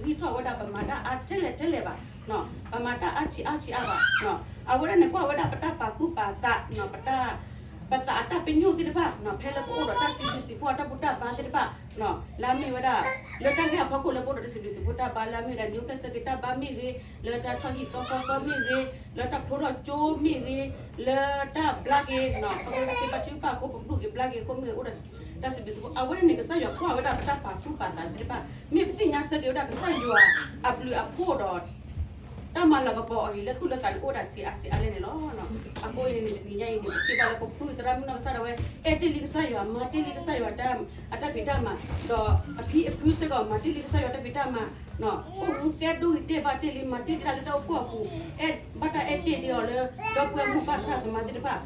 ပကထံၣ်ထီၣ်ဝဲဒၣ် ပမၤတၢ်အါထဲလဲၣ်ထဲလဲၣ်ဘၣ်, ပမၤတၢ်အါဆံးအါဆံးအါဘၣ်, အဝဲဒၣ်န့ၣ် ကွၢ်ဝဲဒၣ်ပတၢ်ပာ်သူၣ်ပာ်သး, ပတၢ် ပသးအတၢ်ပညိၣ်သ့ၣ်တဖၣ်, ဖဲလၢပအိၣ်ဒီးတၢ်စံးဘျုးစံးဖှိၣ်အတၢ်ဘူၣ်တၢ်ဘါသ့ၣ်တဖၣ်, လၢအမ့ၢ်ဝဲဒၣ် လၢတၢ်ဂ့ၢ်အဖီခိၣ်လၢပအိၣ်ဒီးတၢ်စံးဘျုးစံးဖှိၣ်တၢ်ဘါ လၢအမ့ၢ်ဝဲဒၣ် နံၣ်အိၣ်ဖျဲၣ်ဆၢက့ၤတၢ်ဘါမ့ၢ်ဂ့ၤ, လၢတၢ်ထီၣ်ဟံၣ်သီဃီသီမ့ၢ်ဂ့ၤ, လၢတၢ်ဖျိထီၣ်ကၠိမ့ၢ်ဂ့ၤ, လၢတၢ်ဘျါက့ၤ, ပကဘၣ်က့ၤဘါထုကဖၣ်အဃိ ပကဒူၣ်က့ၤဘျါက့ၤအဃိမ့ၢ်ဂ့ၤ အိၣ်ဒီးတၢ်စံးဘျုးစံးဖှိၣ် အဝဲန့ၣ် ကစၢ်ယွၤကွၢ်ဝဲဒၣ်ပတၢ်ပာ်သူၣ်ပာ်သးသ့ၣ်တဖၣ်, မ့ၢ်ပသ့ၣ်ညါဆၢက့ၤဝဲဒၣ်ကစၢ်ယွၤအဘျုးအဖှိၣ်ဒီး တၢ်မၤလၤကပီၤအီၤအံၤ လၢသူၣ်လၢသးန့ၣ် အိၣ်ဝဲဒၣ်ဆံးအါဆံးအါလဲၣ်န့ၣ်လီၤ. အဃိအံၤန့ၣ် တနံၤညါအံၤန့ၣ် ပထံၣ်ဘၣ်လၢပဖုသရၣ်မုၣ်နီၢ်ကစၢ်ဒၣ်ဝဲ အဲၣ်တ့ၢ်လံကစၢ်ယွၤ မၤတ့ၢ်လံကစၢ်ယွၤ အတၢ်ဖံးတၢ်မၤ, ဒီးအဖံအဖုစ့ၢ်ကီး မၤတ့ၢ်လံကစၢ်ယွၤတၢ်ဖံးတၢ်မၤ, အိၣ်မူကဲဒိၣ်ဂ့ၤတဲာ်ဘၣ်တ့ၢ်လံ မၤတ့ၢ်လံတၢ်လၢတၢ်အိၣ်ဖှိၣ်အပူၤ, ဘၣ်တၢ်အဲၣ်တ့ၢ်ဒ်အီၤလၢ ဒီပုၢ်ဝဲၢ်မိၢ်ပၢ်သရၣ်သမါသ့ၣ်တဖၣ်,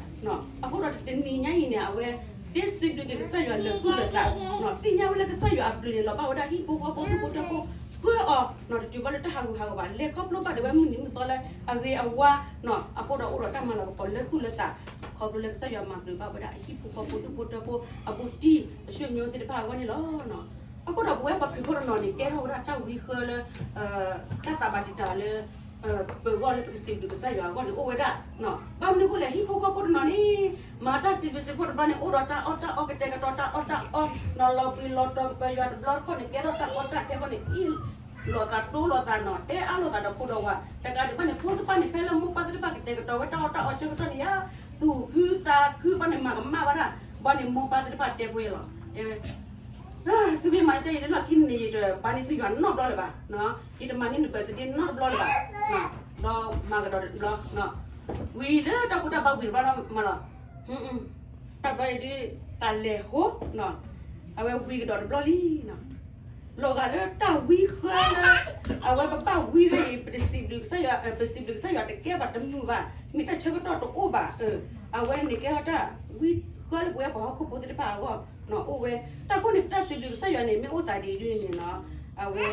အဃိဒီးတနံၤညါအံၤန့ၣ် အဝဲ သ့စံးဘျုးက့ၤကစၢ်ယွၤလၢာ်သူၣ်လၢာ်သး, သ့ၣ်ညါဝဲလၢကစၢ်ယွၤအဘျုးန့ၣ် လီၤဘၣ်ဝဲဒၣ်ဟံၣ်ဖိဃီဖိဒူၣ်ဖိထၢဖိ ဆှၢအီၤ တတုၤဘၣ်လၢတၢ်ဟးဂူာ်ဟးဂီၤဘၣ်, လဲၤခီဖျိဘၣ်ဒၣ်ဝဲမုၢ်နံၤမုၢ်သီလၢအဂ့ၤအဝါ, အဃိဒီးအိၣ်ဒီးတၢ်မၤလၤကပီၤလၢာ်သူၣ်လၢာ်သး, ခီဖျိလၢကစၢ်ယွၤမၤဘျုးဘၣ်ဝဲဒၣ်အဟံၣ်ဖိဃီဖိဒူၣ်ဖိထၢဖိ အဘူးတံၢ်အဆွေမျိုးသ့ၣ်တဖၣ်အဂီၢ်န့ၣ်လီၤ. အဃိဒီးပဝဲပှၤခရံာ်ဖိတနီၤန့ၣ် ကဲထီၣ်ဝဲဒၣ်တၢ်ဝံဃၢလၢ တၢ်သးဘၣ်တံာ်တာ်လၢ ပဂီၢ်လၢပကစံးဘျုးကစၢ်ယွၤအဂီၢ်န့ၣ် အိၣ်ဝဲဒၣ်, ဘၣ်မနုၤအဃိလဲၣ် ဟံၣ်ဖိဃီဖိတနီၤန့ၣ် မၤတၢ်စံးဘျုးစံးဖှိၣ်တဘျီန့ၣ် အိၣ်ဒီးတၢ်အီၣ်တၢ်အီကတဲာ်ကတီၤတၢ်အီၣ်တၢ်အီ, နီၤလီၤဘှံးလီၤတီၤကပၢၤယွၤတဘျီတခီၣ်န့ၣ် ကဲထီၣ်တၢ်ကီတၢ်ခဲအဃိန့ၣ် အ့ၣ်လိာ်သးတိလိာ်သးနီၤ တဲအါလိာ်သးဒီးဖိဒီးဝၤ တကးဒံးဘၣ်န့ၣ် ဖိသ့ၣ်တဖၣ်န့ၣ် ဖဲလၢမိၢ်ပၢ်သ့ၣ်တဖၣ်ကတဲာ်ကတီၤဝဲတၢ်အီၣ်တၢ်အီဆၢကတီၢ်န့ၣ် ယသူၣ်ခုသးခုဘၣ်န့ၣ် မၤကမၣ်ဝဲဒၣ်, ဘၣ်န့ၣ်မိၢ်ပၢ်သ့ၣ်တဖၣ်တဲပှဲၤလီၤ သုမ့ၢ်မၤကဲအံၤလၢလီၢ်ခံန့ၣ် ယတဘါန့ၢ်သုယွၤနီတဘျီလၢၤဘၣ်, ယတမၤန့ၢ်နပၢၤသဒ့နီတဘျီလၢၤဘၣ်, ဒီးမၤကဒီးတဘျီ, ဝံၤလၢတၢ်ကူတၢ်ဘါဝံၤတဘျီလီၤမးလီၤ, တၢ်ဘျီအံၤဒ် သးလဲၤဟိ, အဝဲဝံၤကဒီးတဘျီလံ, လီၤဂာ်လၢတၢ်ဝံဃၢလၢ အဝဲပဘၣ်ဝံဝဲအံၤ ပတစံးဘျုးကစၢ်ယွၤ, ပစံးဘျုးကစၢ်ယွၤတကဲဘၣ်တမုာ်ဘၣ်, မ့ၢ်တၢ်ဆၢကတီၢ်တအိၣ်ဘၣ်, အဝဲန့ၣ်ကဲထီၣ်တၢ်ဝံဃၢလၢပဝဲပှၤဟီၣ်ခိၣ်ဖိသ့ၣ်တဖၣ်အဂီၢ်, အိၣ်ဝဲ, တၢ်ဃိန့ၣ် ပတၢ်စံးဘျုးကစၢ်ယွၤန့ၣ် မ့ၢ်အိၣ်သးဒ်အံၤဒ်န့ၣ်န့ၣ်လီၤ, အဝဲ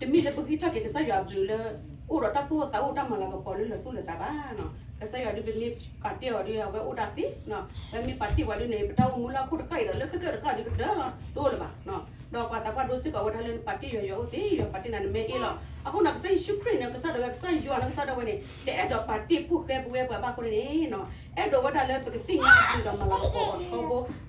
တမ့ၢ်လၢပဂံၢ်ထီၣ်က့ၤကစၢ်ယွၤအဘျုးလၢ အိၣ်ဒီးတၢ်သူၣ်အိၣ်သးအိၣ်တၢ်မၤလၤကပီၤလၢလၢာ်သူၣ်လၢာ်သးဘၣ်, ကစၢ်ယွၤဒ်ပမ့ၢ်ပာ်တ့ၢ်အီၤဒ်အဝဲအိၣ်ဒၣ်သ့, ပမ့ၢ်ပာ်တ့ၢ်ဝဲဒ်န့ၣ် ပတၢ်အိၣ်မူလၢဟီၣ်ခိၣ်တဃၣ်အံၤဒီး လၢခဲကၢၣ်တဃၣ်ဒ်ကတၢၢ်လီၤ တအိၣ်လၢၤဘၣ်, ဒီးပှၤသးပှၢ်ဒိစ့ၢ်ကီးဝဲဒၣ်လၢ နပာ်တ့ၢ်ယွၤယွၤအိၣ်သ့ ယွၤပာ်တ့ၢ်နၤနမဲအ့ၣ်လီၤ, အဃိန့ၣ် ကစၢ်ယ့ၣ်ၡူးခရံာ်န့ၣ် ကစၢ်ဒၣ်ဝဲ ကစၢ်ယွၤန့ၣ် ကစၢ်ဒၣ်ဝဲန့ၣ် တအဲၣ်ဒိးပာ်တ့ၢ်ဖိၣ်ဃဲပဝဲပှၤဘၣ်အဃိန့ၣ်န့ၣ် အဲၣ်ဒိးဝဲဒၣ်လၢပကသ့ၣ်ညါအဘျုးဒီးမၤလၤကပီၤ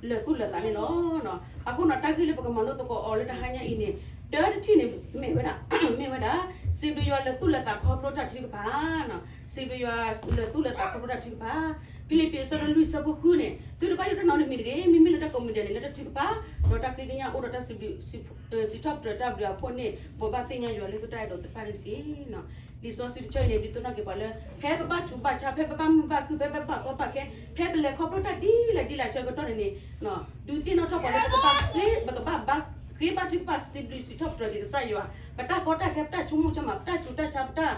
အီၤထီဘိ လၢာ်သူၣ်လၢာ်သးန့ၣ်လီၤ. အဃိန့ၣ် တၢ်ဂ့ၢ်လၢပကမၤလိသကိးအီၤလၢတဟါညါအံၤန့ၣ် တၢတထံၣ်န့ၣ် မ့ၢ်ဝဲဒၣ်, မ့ၢ်ဝဲဒၣ် စံးဘျုးယွၤလၢာ်သူၣ်လၢာ်သးခီဖျိတၢ်ထုကဖၣ်, စံးဘျုးယွၤလၢာ်သူၣ်လၢာ်သးခီဖျိတၢ်ထုကဖၣ်, ဖံလံးပံးအဆၢဒိၣ်လွံၢ်အဆၢဖိဃုန့ၣ် သုတဘၣ်ယိၣ်တၢ်နီတမံၤတဂ့ၤ, မ့မ့ၢ်လၢတၢ်ကိးမံၤဒဲးန့ၣ် လၢတၢ်ထုကဖၣ် ဒီးတၢ်ဃ့ကညးအိၣ်ဒီးတၢ်စံးဘျုး စံးထီၣ်ပတြၢၤတၢ်ဘျုးအဖှိၣ်န့ၣ် ပဘၣ်သ့ၣ်ညါယွၤလၢသုတၢ်အဲၣ်ဒိးသ့ၣ်တဖၣ်န့ၣ်တက့ၢ်. လံာ်စီဆှံတဆၢအံၤန့ၣ် ဒုးသ့ၣ်နီၣ်က့ၤပှၤလၢ ဖဲပဘၣ်ဆူးဘၣ်ဆါ ဖဲပဘၣ်မုာ်ဘၣ်ခုၣ် ဖဲပဘၣ်ကီဘၣ်ခဲ ဖဲပလဲၤခီဖျိတၢ်ဒ်လဲၣ်ဒ်လဲၣ်အဆၢကတီၢ်န့ၣ်န့ၣ် ဒုးသ့ၣ်နီၣ်ထီၣ်ပှၤလၢ ပကဘၣ်ဃ့ဘါထုကဖၣ်စံးဘျုးစံးထီၣ်ပတြၢၤက့ၤကစၢ်ယွၤ ပတၢ်ကီတၢ်ခဲ ပတၢ်ဆိကမိၣ်ဆိကမး ပတၢ်ဆူးတၢ်ဆါ ပတၢ်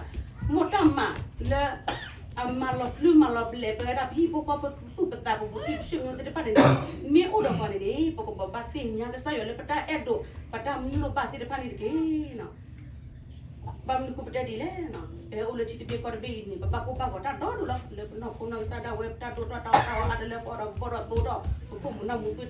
မိၣ်တၢ်မးလၢ အမၤလီၤပျံၤမၤလီၤပလဲၤပဝဲဒၣ် ပဟံၣ်ဖိဃီဖိ ပသူၣ်ပသး ပဘူးပတံၢ်ပဆၢၣ်မိသ့ၣ်တဖၣ်န့ၣ်န့ၣ် မ့ၢ်အိၣ်ဒီးပှၤန့ၣ်န့ၣ် ပကဘၣ်ဘၣ်သ့ၣ်ညါကစၢ်ယွၤလၢပတၢ်အဲၣ်ဒိး ပတၢ်မုၢ်လိၣ်ဘၣ်သ့ၣ်တဖၣ်န့ၣ်တက့ၢ်. ဘၣ်မနုၤဃိပတဲဒ်လဲၣ်, ပဟဲအိၣ်လၢထံတဘ့ၣ်ကီၢ်တဘ့ၣ်အံၤန့ၣ် ပဘၣ်ကိၢ်ဘၣ်ဂီၤတၢ်ဒီဒိၣ်လီၤ. လၢပနီၢ်ခိနီၢ်ကစၢ်ဒၣ်ဝဲ ပတၢ်ဒိၣ်ထီၣ်တၢ်အီၣ်တၢ်အီအါတလၢ ပအီၣ်ဒီးဘီၣ်ဒီးသိဒီး ပခိၣ်ပနၢ်မူသွံၣ်တိၢ်အီၣ်ပှၤ ဆံၣ်ဆၢ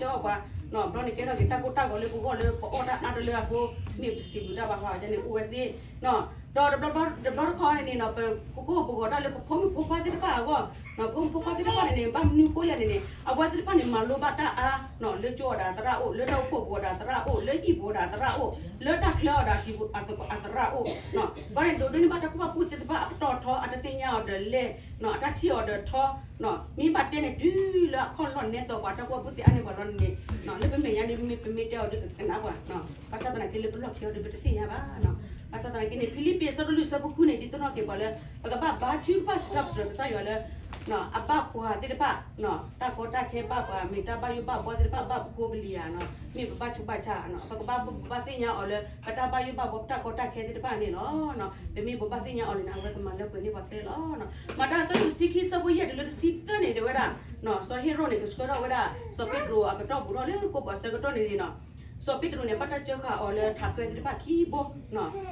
အီၣ်ပှၤ, ဘျီန့ၣ်ကဲထီၣ်က့ၤတၢ်ကိၢ်တၢ်ဂီၤလၢပဂီၢ်လၢပအီၣ်တၢ်အါတလၢအဃိ မ့ၢ်ပစံးဘျုးတၢ်ဘၣ်ဃးန့ၣ် အိၣ်ဝဲသ့ ဒီးတဘျီတခီန့ၣ်န့ၣ် ပကိၢ်ပဂီၤတၢ်လၢပဖိမုၣ်ဖိခွါသ့ၣ်တဖၣ်အဂီၢ်, ပဖိမုၣ်ဖိခွါသ့ၣ်တဖၣ်န့ၣ်န့ၣ် ဘၣ်မနုၤဃိလဲၣ်န့ၣ်န့ၣ် အဝဲသ့ၣ်တဖၣ်န့ၣ် မၤလိဘၣ်တၢ်အါ, လၢကၠိအီၤဒီးသရၣ်အိၣ်, လၢတၢ်အိၣ်ဖှိၣ်ပူၤအီၤဒီးသရၣ်အိၣ်, လၢဟံၣ်ပူၤအီၤဒီးသရၣ်အိၣ်, လၢတၢ်ချၢအီၤဒီးအသရၣ်အိၣ်, ဘၣ်န့ၣ်ဒိးဒိးန့ၢ်ဘၣ်တၢ်ကူၣ်ဘၣ်ကူၣ်သ့သ့ၣ်တဖၣ် အပတီၢ်ထီ အတသ့ၣ်ညါအီၤဒီးလဲၣ်, အတၢ်ထံၣ်အီၤဒီးထီ, မ့ၢ်ဘၣ်တဲန့ၣ် တုၤလၢအခီၣ်လီၢ်နဲသိးပှၤ တၢ်ကူၣ်ဘၣ်ကူၣ်သ့အါန့ၢ်ပှၤလီၤန့ၣ်, လၢပမဲာ်ညါဒ်မ့ၢ်ပမ့ၢ်တဲအီၤဒ်ကကနၣ်ပှၤ, ဘၣ်ဆၣ်သနာ်က့လၢပလီၢ်ခံအီၤဒ်ပတသ့ၣ်ညါဘၣ်. ဘၣ်ဆၣ်သနာ်က့န့ၣ် ဖံလံးပံးအဆၢဒိၣ်လွံၢ်အဆၢဖိဃုန့ၣ် ဒုးသ့ၣ်နီၣ်က့ၤပှၤလၢ ပကဘၣ်ဘါထုကဖၣ်စံးထီၣ်ပတြၢၤကစၢ်ယွၤလၢ အဘၣ်ပှၤသ့ၣ်တဖၣ်, တၢ်ကီတၢ်ခဲဘၣ်ပှၤ မ့ၢ်တၢ်ဘၣ်ယိၣ်ဘၣ်ဘှီသ့ၣ်တဖၣ်ဘၣ်ပဖိပလံၤဧါ, မ့ၢ်ပဘၣ်ဆူးဘၣ်ဆါ, ပကဘၣ်ဘၣ်သ့ၣ်ညါအီၤလၢ ပတၢ်ဘၣ်ယိၣ်ဘၣ်ဘှီ ပတၢ်ကီတၢ်ခဲသ့ၣ်တဖၣ်န့ၣ်လီၤ. ပမ့ၢ်ပဘၣ်သ့ၣ်ညါအီၤန့ၣ် အဝဲကမၤလၢပှဲၤန့ၢ်ပှၤခဲလၢာ်လီၤ. မၤတၢ်အဆၢဒိၣ်တဆံခံအဆၢဖိယဲၢ်တုၤလၢတဆံသၢန့ၣ် တဲဝဲဒၣ်, စီၤဟ့ရိၣ်န့ၣ် ကဆှၢထီၣ်ဝဲဒၣ် စီၤပ့းတရူးအကတီၢ်ဘူးထီၣ်လၢကိၣ်ဘီဆၢကတီၢ်န့ၣ်န့ၣ်, စီၤပ့းတရူးန့ၣ် ဘၣ်တၢ်စၢဃာ်အီၤလၢထးသွဲသ့ၣ်တဖၣ်ခံဘိ,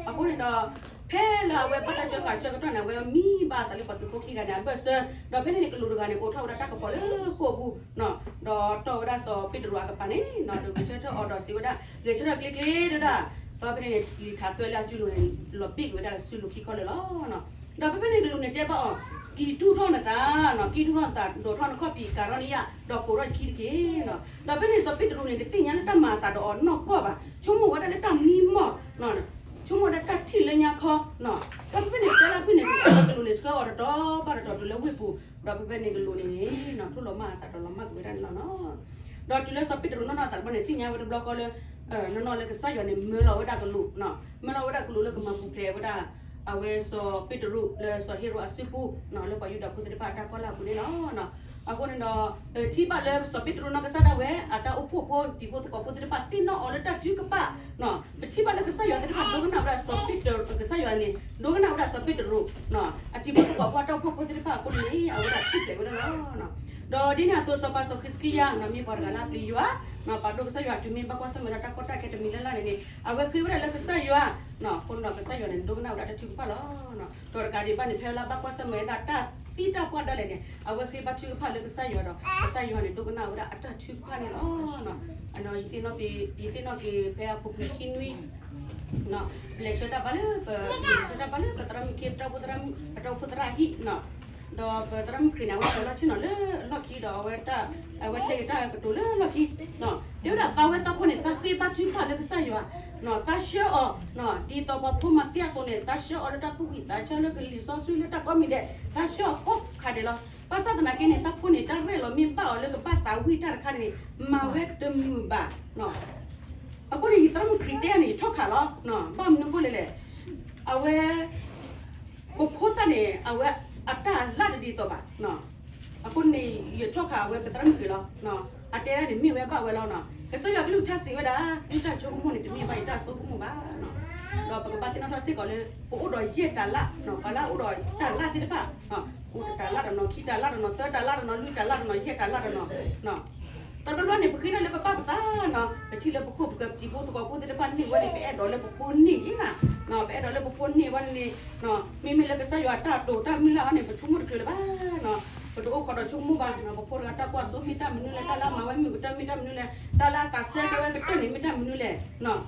အဃိန့ၣ်ဒီး ဖဲလၢအဝဲဘၣ်တၢ်စၢဃာ်အဆၢကတီၢ်န့ၣ် အဝဲမံဘၣ်အသးလၢပှၤသုးဖိခံဂၤန့ၣ် အဘၢၣ်စၢၤ, ဒီးဖဲန့ၣ်န့ၣ် ကလူးတဂၤန့ၣ် အိးထီၣ်ဝဲဒၣ်တၢ်ကပီၤလၢဃိာ်ပူၤ, ဒီးတီၢ်ဝဲဒၣ်စီၤပ့းတရူးအကပၤန့ၣ် ဒီးဂဲၤဆၢထၢၣ်အီၤဒီးစံးဝဲဒၣ် ဂဲၤဆၢထၢၣ်ကျ့ကျ့တဲဝဲဒၣ် ဒီးဖဲန့ၣ်န့ၣ် လံာ်ထးသွဲလၢအစုလိၤန့ၣ် လီၤဘ့ၣ်က့ၤဝဲဒၣ်လၢစုလိၤခံခီလၢာ်လီၤ. ဒီးဖဲဖဲန့ၣ်ကလူးန့ၣ်တဲဘၣ်အီၤ, ကံၢ်တူၢ်ထီၣ်နသး, ကံၢ်တူၢ်ထီၣ်နသး, ဒိးထီၣ်နခီၣ်ဖံး, ကၤထီၣ်နယၣ်, ဒီးကိးထီၣ်ယခံတက့ၢ်. ဒီးဖဲန့ၣ်စီၤပ့းတရူးန့ၣ် တသ့ၣ်ညါလၢတၢ်မၤအသးဒီးအီၤနီၢ်ကီၢ်ဘၣ်, ဆိကမိၣ်ဝဲဒၣ်လၢတၢ်မံမီၢ်, ဆိကမိၣ်ဝဲဒၣ်တၢ်ထံၣ်လၢညါခီ, ဒီးဖဲဖဲန့ၣ်တဲလၢဖဲန့ၣ် ကလူးန့ၣ်ဆှၢအီၤတတီၤဘၣ်တတီၤတုၤလၢဝ့ၢ်ပူၤ, ဒီးဖဲဖဲန့ၣ်ကလူးန့ၣ် ထိၣ်လီၤမၢ်အသးဒီးလီၤမၢ်ကွံာ်ဝဲဒၣ်န့ၣ်လီၤနီၤ. ဒီးတုၤလၢစီၤပ့းတရူးနီၢ်နီၢ်အသးတဘျီန့ၣ် သ့ၣ်ညါဝဲတဘျီဃီလၢ နီၢ်နီၢ်လၢကစၢ်ယွၤန့ၣ် မၢလီၤဝဲဒၣ်ကလူး, မၢလီၤဝဲဒၣ်ကလူးလၢကမၤပူၤဖျဲးဝဲဒၣ် အဝဲစီၤပ့းတရူးလၢစီၤဟ့ရိာ်အစုပူၤ, လၢပှၤယူဒၤဖိသ့ၣ်တဖၣ်အတၢ်ကီၢ်လၢအပူၤန့ၣ်လီၤ. အဃိန့ၣ်ဒီး ပထံၣ်ဘၣ်လၢစီၤပ့းတရူးနီၢ်ကစၢ်ဒၣ်ဝဲ အတၢ်အိၣ်ဖှိၣ်ဖိတံၤဖိသကိးဖိသ့ၣ်တဖၣ် သ့ၣ်နီၣ်အီၤလၢတၢ်ထုကဖၣ်, ပထံၣ်ဘၣ်လၢကစၢ်ယွၤသ့ၣ်တဖၣ် ဒိကနၣ်ဝဲဒၣ်စီၤပ့းတရူး ကစၢ်ယွၤန့ၣ် ဒိကနၣ်ဝဲဒၣ်စီၤပ့းတရူး အတံၤဖိသကိးဖိအတၢ်အိၣ်ဖှိၣ်ဖိသ့ၣ်တဖၣ်အဃိန့ၣ် အဝဲဒၣ်ထူၣ်ဖျဲးဝဲဒၣ်လီၤ. ဒီးဒ်န့ၣ်အသိးစီၤပၤစီၤဃံးစကံယၤ မ့ၢ်ပှၤတဂၤလၢအပျံၤယွၤ, ပာ်ဒိၣ်ကစၢ်ယွၤတုၤမ့ၢ်ဘၣ်ကွၢ်ဆၢၣ်မဲာ်ဒီးတၢ်ကီတၢ်ခဲတမံၤလၢ်လၢ်န့ၣ်န့ၣ် အဝဲဃ့ဝဲဒၣ်လၢကစၢ်ယွၤ, အဃိန့ၣ်ဒီးကစၢ်ယွၤန့ၣ် ဒိကနၣ်ဝဲဒၣ်တၢ်ထုကဖၣ်လီၤ. ဒီးတကးဒံးဘၣ်န့ၣ် ဖဲလၢဘၣ်ကွၢ်ဆၢၣ်မဲာ်ဝဲဒၣ်တၢ်သံတၢ်ပှၢ်ဒၣ်လဲာ်န့ၣ် အဝဲဃ့ဘါထုကဖၣ်လၢကစၢ်ယွၤဒီး ကစၢ်ယွၤန့ၣ် ဒိကနၣ်ဝဲဒၣ်အတၢ်ထုကဖၣ်န့ၣ်လီၤ. ယသ့ၣ်နီၣ်က့ၤဖဲအပူၤကွံာ်ခံနွံ ပလဲၤဆှၢတၢ်ဘါလၢပ ပလဲၤဆှၢတၢ်ဘါလၢပသရၣ်မုၣ်ခ့ ပတၢ်အိၣ်ဖှိၣ်သရၣ်ဟံၣ်, ဒီးပသရၣ်မုၣ်ခရံာ်န့ၣ် အဝဲဆှၢလီၢ်ဆ့ၣ်နီၤလၢလီၢ်ခံဒီး အဝဲတဲက့ၤတၢ်ကတိၤလၢလီၢ်ခံ, တဲဝဲဒၣ်သးဝဲသးဖိန့ၣ် သးဃ့ဘါထုကဖၣ်လၢကစၢ်ယွၤ, သးဆှၢအီၤ ဒ်သိးပှၤဖိမၤသံအသိးန့ၣ် သးဆှၢအီၤလၢတၢ်သူၣ်ဝံၣ်သးဆၢလၢကလံာ်စီဆှံလၢတၢ်ကိးမံၤဒဲး သးဆှၢအီၤကိးခါဒဲးလီၤ. ဘၣ်ဆၣ်သနာ်က့န့ၣ် တၢ်ဖိန့ၣ်တၢ်ရဲၣ်လီၤမ့ၢ်ဘၣ်အီၤလၢကဘၣ်သးဝံၣ်တၢ်တခါန့ၣ် မၤဝဲတမုာ်ဘၣ်. အဃိန့ၣ် ယသရၣ်မုၣ်ခရံာ်တဲန့ၣ် ယထီၣ်ခးလီၤ. ဘၣ်မနုၤအဃိလဲၣ်လဲၣ်, အဝဲ ပဖိသၣ်န့ၣ် အဝဲအတၢ်လၢတဒ်သိးဘၣ်. အဃိန့ၣ် ယထီၣ်ခးအဝဲပသရၣ်မုၣ်ခရံာ်လီၤ. အတဲဒၣ်န့ၣ်မ့ၢ်ဝဲဘၣ်ဝဲလီၤ. ကစၢ်ယွၤကလုၢ်ကထါစံးဝဲဒၣ် သုတၢ်ဆိကမိၣ်န့ၣ် တမ့ၢ်ဘၣ်ယတၢ်ဆိကမိၣ်ဘၣ်. ဒီးပကဘၣ်သ့ၣ်နီၣ်ထီၣ်စ့ၢ်ကီးလၢ ပအိၣ်ဒီးယဲၢ်တၤလၣ်, ပှၤလၢအအိၣ်ဒီးတၤလၣ်သ့ၣ်တဖၣ်, အိၣ်တတၤလၣ်တနီၤ ခံတၤလၣ်တနီၤ သၢတၤလၣ်တနီၤ လွံၢ်တၤလၣ်တနီၤ ယဲၢ်တၤလၣ်တနီၤ တဘျီဘျီန့ၣ် ပဃ့တၢ်လၢပဘၣ်ပသးနီၤ, ပထံၣ်လၢပခိၣ်ပဃၢၤပတံၤဖိသကိးဖိသ့ၣ်တဖၣ်န့ၢ်ဝဲန့ၣ် ပအဲၣ်ဒိးလၢပဖိန့ၢ်ယဲၢ်နီၤ, ပအဲၣ်ဒိးလၢပဖိန့ၢ်ဝဲန့ၣ်, မ့မ့ၢ်လၢကစၢ်ယွၤတၢ်တိာ်တၢ်မုၢ်လၢ်အီၤန့ၣ် ပဆိကမိၣ်တချုးလၢၤဘၣ်နီၤ, ပတအိၣ်ခိးဒီးဆိကမိၣ်ဘၣ်နီၤ, ပဖိတဂၤတၢ်ကွၢ်စိမ့ၢ်တၢ်မနုၤလဲၣ်, တၢ်လၢအမၤဝဲမုာ်ကတၢၢ်မ့ၢ်တၢ်မနုၤလဲၣ်, တၢ်လၢအသးစဲကဲဝဲကတၢၢ်န့ၣ်မ့ၢ်တၢ်မနုၤလဲၣ်